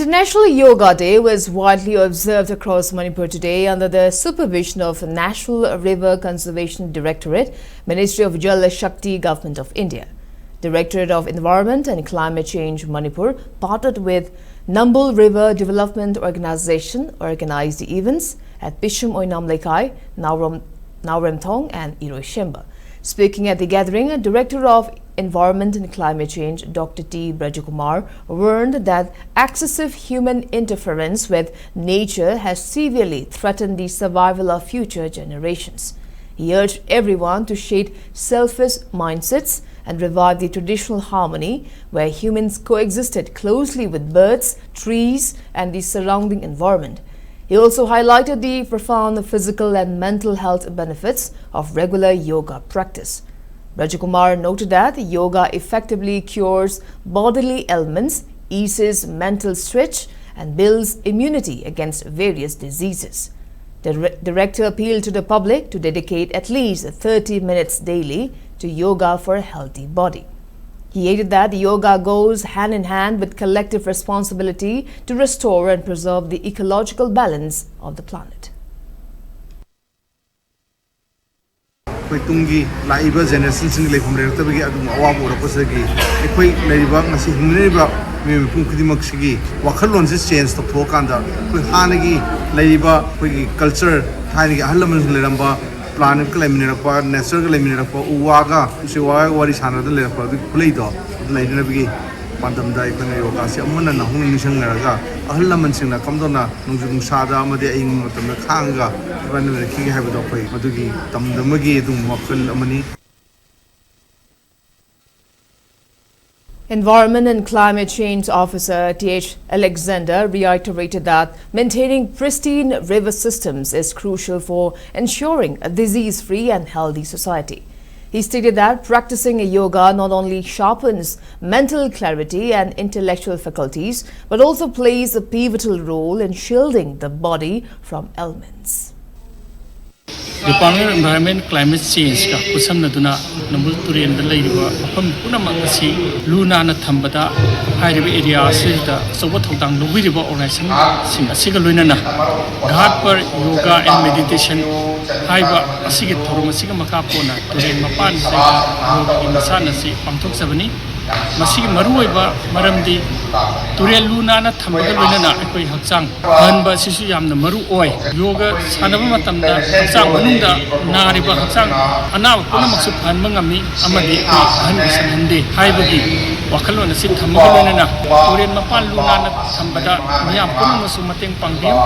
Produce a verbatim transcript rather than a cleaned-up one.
National Yoga Day was widely observed across Manipur today under the supervision of National River Conservation Directorate, Ministry of Jal Shakti, Government of India. Directorate of Environment and Climate Change Manipur partnered with Nambul River Development Organization organized the events at Bishum Oinam Lekai, Naoram, Naoremthong and Iroishemba. Speaking at the gathering, Director of Environment and Climate Change Doctor T Brajakumar warned that excessive human interference with nature has severely threatened the survival of future generations. He urged everyone to shed selfish mindsets and revive the traditional harmony where humans coexisted closely with birds, trees, and the surrounding environment. He also highlighted the profound physical and mental health benefits of regular yoga practice. Brajakumar noted that yoga effectively cures bodily ailments, eases mental stretch, and builds immunity against various diseases. The re- director appealed to the public to dedicate at least thirty minutes daily to yoga for a healthy body. He added that yoga goes hand in hand with collective responsibility to restore and preserve the ecological balance of the planet. ꯑꯩꯈꯣꯏ ꯇꯨꯡꯒꯤ ꯂꯥꯛꯏꯕ ꯖꯦꯅꯦꯔꯦꯁꯟꯁꯤꯡꯒꯤ ꯂꯩꯐꯝ ꯂꯩꯔꯛꯇꯕꯒꯤ ꯑꯗꯨꯒꯨꯝꯕ ꯑꯋꯥꯕ ꯎꯔꯛꯄꯁꯤꯗꯒꯤ ꯑꯩꯈꯣꯏ ꯂꯩꯔꯤꯕ ꯉꯁꯤ ꯍꯤꯡꯅꯔꯤꯕ ꯃꯤꯑꯣꯏ ꯃꯤꯄꯨꯝ ꯈꯨꯗꯤꯡꯃꯛꯁꯤꯒꯤ ꯋꯥꯈꯜꯂꯣꯟꯁꯦ ꯆꯦꯟꯖ ꯇꯧꯊꯣꯛꯑꯀꯥꯟꯗ ꯑꯩꯈꯣꯏ ꯍꯥꯟꯅꯒꯤ ꯂꯩꯔꯤꯕ ꯑꯩꯈꯣꯏꯒꯤ ꯀꯜꯆꯔ ꯊꯥꯏꯅꯒꯤ ꯑꯍꯜ ꯂꯃꯟꯁꯤꯡ ꯂꯩꯔꯝꯕ ꯄ꯭ꯂꯥꯅꯦꯠꯀ ꯂꯩꯃꯤꯟꯅꯔꯛꯄ ꯅꯦꯆꯔꯒ ꯂꯩꯃꯤꯟꯅꯔꯛꯄ ꯎ ꯋꯥꯒ ꯎꯆꯦꯛ ꯋꯥꯒ ꯋꯥꯔꯤ ꯁꯥꯟꯅꯗꯅ ꯂꯩꯔꯛꯄ ꯑꯗꯨꯒꯤ ꯈꯨꯂꯩꯗꯣ ꯑꯗꯨ ꯂꯩꯅꯅꯕꯒꯤ ꯄꯥꯟꯗꯝꯗ ꯑꯩꯈꯣꯏꯅ ꯌꯣꯒꯥꯁꯤ ꯑꯃꯨꯛ ꯍꯟꯅ ꯅꯧꯍꯧꯅ ꯅꯤꯡꯁꯤꯡꯅꯔꯒ ꯑꯍꯜ ꯂꯃꯟꯁꯤꯡꯅ ꯀꯝꯗꯧꯅ ꯅꯣꯡꯖꯨ ꯅꯨꯡꯁꯥꯗ ꯑꯃꯗꯤ ꯑꯏꯪꯕ ꯃꯇꯝꯗ ꯈꯥꯡꯉꯒ ꯏꯕꯥꯅꯤ ꯂꯩꯔꯛꯈꯤꯒꯦ ꯍꯥꯏꯕꯗꯣ ꯑꯩꯈꯣꯏ ꯃꯗꯨꯒꯤ ꯇꯝꯗꯕꯒꯤ ꯑꯗꯨꯒꯨꯝꯕ ꯋꯥꯈꯜ ꯑꯃꯅꯤ꯫ Environment and Climate Change Officer T H Alexander reiterated that maintaining pristine river systems is crucial for ensuring a disease-free and healthy society. He stated that practicing yoga not only sharpens mental clarity and intellectual faculties, but also plays a pivotal role in shielding the body from ailments. Department of Environment Climate Change-ꯀ ꯈꯨꯠꯁꯝꯅꯗꯨꯅ ꯅꯝꯕꯨꯜ ꯇꯨꯔꯦꯜꯗ ꯂꯩꯔꯤꯕ ꯃꯐꯝ ꯄꯨꯝꯅꯃꯛ ꯑꯁꯤ ꯂꯨ ꯅꯥꯟꯅ ꯊꯝꯕꯗ ꯍꯥꯏꯔꯤꯕ area ꯑꯁꯤꯗ ꯑꯆꯧꯕ ꯊꯧꯗꯥꯡ ꯂꯧꯕꯤꯔꯤꯕ organization-ꯁꯤꯡ ꯑꯁꯤꯒ ꯂꯣꯏꯅꯅ Ghat par Yoga and Meditation ꯍꯥꯏꯕ ꯑꯁꯤꯒꯤ ꯊꯧꯔꯝ ꯑꯁꯤꯒ ꯃꯈꯥ ꯄꯣꯟꯅ ꯇꯨꯔꯦꯜ ꯃꯄꯥꯟꯁꯤꯗ ꯌꯣꯒꯒꯤ ꯃꯁꯥꯟꯅ ꯑꯁꯤ ꯄꯥꯡꯊꯣꯛꯆꯕꯅꯤ꯫ ꯃꯁꯤꯒꯤ ꯃꯔꯨꯑꯣꯏꯕ ꯃꯔꯝꯗꯤ ꯇꯨꯔꯦꯜ ꯂꯨ ꯅꯥꯟꯅ ꯊꯝꯕꯒ ꯂꯣꯏꯅꯅ ꯑꯩꯈꯣꯏ ꯍꯛꯆꯥꯡ ꯐꯍꯟꯕ ꯑꯁꯤꯁꯨ ꯌꯥꯝꯅ ꯃꯔꯨ ꯑꯣꯏ꯫ ꯌꯣꯒ ꯁꯥꯟꯅꯕ ꯃꯇꯝꯗ ꯍꯛꯆꯥꯡ ꯃꯅꯨꯡꯗ ꯅꯥꯔꯤꯕ ꯍꯛꯆꯥꯡ ꯑꯅꯥꯕ ꯄꯨꯝꯅꯃꯛꯁꯨ ꯐꯍꯟꯕ ꯉꯝꯃꯤ ꯑꯃꯗꯤ ꯑꯩꯈꯣꯏ ꯑꯍꯟ ꯑꯣꯏꯁꯤꯟꯍꯟꯗꯦ ꯍꯥꯏꯕꯒꯤ ꯋꯥꯈꯜꯂꯣꯟ ꯑꯁꯤ ꯊꯝꯕꯒ ꯂꯣꯏꯅꯅ ꯇꯨꯔꯦꯜ ꯃꯄꯥꯟ ꯂꯨ ꯅꯥꯟꯅ ꯊꯝꯕꯗ ꯃꯤꯌꯥꯝ ꯄꯨꯝꯅꯃꯛꯁꯨ ꯃꯇꯦꯡ ꯄꯥꯡꯕꯤꯌꯨ꯫